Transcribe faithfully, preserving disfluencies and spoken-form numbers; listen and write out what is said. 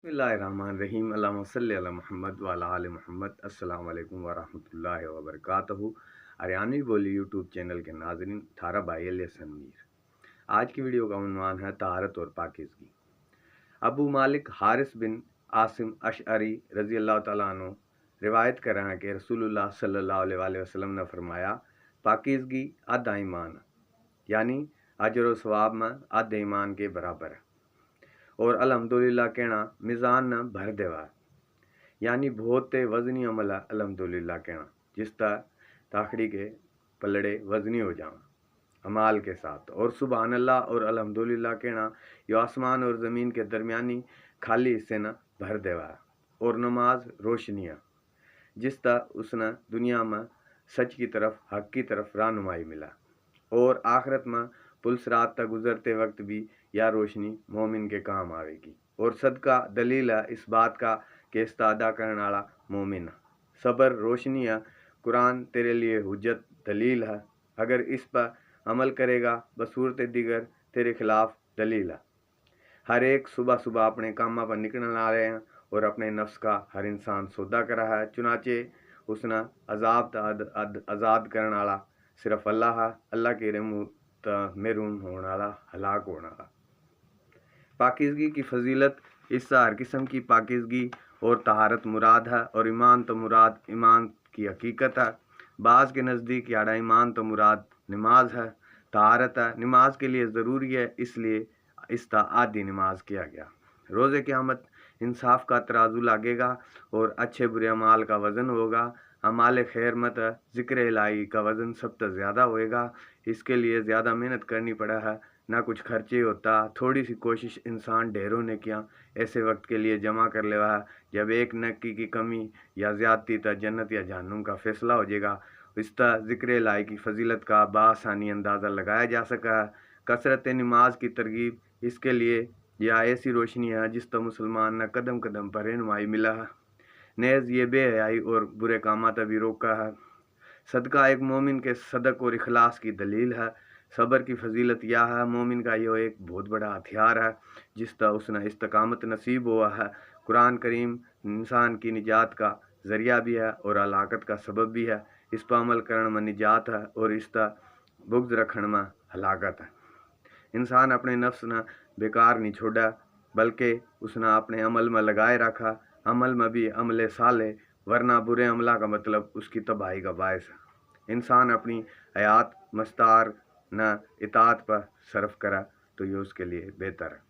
बिस्मिल्लाहिर्रहमानिर्रहीम। अल्लाहुम्मा सल्लि अला मुहम्मद व अला आले मुहम्मद। अस्सलाम वालेकुम व रहमतुल्लाहि व बरकातहू। हरियाणवी बोली YouTube चैनल के नाजरीन, थारा भाई अली हसन मीर। आज की वीडियो का उन्वान है तहारत और पाकीज़गी। अबू मालिक हारिस बिन आसिम अशअरी रज़ी अल्लाह तआला अन्हु रिवायत कर रहे हैं कि रसूलुल्लाह सल्लल्लाहु अलैहि वसल्लम ने फरमाया, पाकीज़गी आधा ईमान है, यानी अजर और सवाब में आधे ईमान के बराबर है। और अल्हम्दुलिल्लाह कहना मीज़ान न भर देवा, यानी बहुत ते वजनी अमल है अल्हम्दुलिल्लाह कहना, जिसता ताखड़ी के पलड़े वजनी हो जावा अमाल के साथ। और सुबहान अल्लाह और अल्हम्दुलिल्लाह कहना यो आसमान और ज़मीन के दरमियानी खाली हिस्से न भर देवा। और नमाज रोशनी है, जिसता उसने दुनिया में सच की तरफ, हक की तरफ रहनुमाई मिला। और आखिरत में पुल सिरात तक गुजरते वक्त भी यह रोशनी मोमिन के काम आवेगी। और सदका दलील है इस बात का कि इसका अदा करने वाला मोमिन है। सब्र रोशनी है। कुरान तेरे लिए हुज्जत, दलील है। अगर इस पर अमल करेगा, बसूरत दिगर तेरे खिलाफ दलील है। हर एक सुबह सुबह अपने कामां पर निकलने वाले हैं और अपने नफ्स का हर इंसान सौदा करा है। चुनाचे उसने अजाब तै अद-, अद-, आजाद करने वाला सिर्फ अल्लाह है। अल्लाह के रहम तै महरूम होने वाला, हलाक होने वाला। पाकीज़गी की फजीलत, इससे हर किस्म की पाकीज़गी और तहारत मुराद है, और ईमान तो मुराद ईमान की हकीकत है। बाज के नज़दीक याड़ा ईमान तो मुराद नमाज है, तहारत है, नमाज के लिए ज़रूरी है, इसलिए इसका आधी नमाज किया गया। रोज़े क़यामत इंसाफ का तराजू लागेगा और अच्छे बुरे अमाल का वज़न होगा। अमाल खैर में तो जिक्र इलाही का वज़न सब तै ज़्यादा होएगा। इसके लिए ज़्यादा मेहनत करनी पड़ा है, ना कुछ खर्चे होता। थोड़ी सी कोशिश इंसान ढेरों नेकियां ऐसे वक्त के लिए जमा कर लेवा है, जब एक नेकी की कमी या ज़्यादती तै जन्नत या जहन्नुम का फैसला हो जाएगा। इसका जिक्र इलाही की फजीलत का बासानी अंदाज़ा लगाया जा सका है। कसरत नमाज की तरगीब, इसके लिए या ऐसी रोशनी है जिस तो मुसलमान ने कदम कदम पर रहनुमाई मिला है। नेज ये बेहयाई और बुरे कामां तै भी रोका है। सदका एक मोमिन के सदक और इखलास की दलील है। सब्र की फजीलत यह है, मोमिन का यो एक बहुत बड़ा हथियार है, जिसता उसने इस्तकामत नसीब हुआ है। कुरान करीम इंसान की निजात का जरिया भी है और हलाकत का सबब भी है। इस पर अमल करण में निजात है और इसका बुग्ज रखण में हलाकत है। इंसान अपने नफ्स ने बेकार नहीं छोड़ा, बल्कि उसने अपने अमल में लगाए रखा। अमल में भी अमले साले, वरना बुरे अमला का मतलब उसकी तबाही का बायस है। इंसान अपनी हयात मस्तार न इतात पर सर्फ करा तो ये उसके लिए बेहतर है।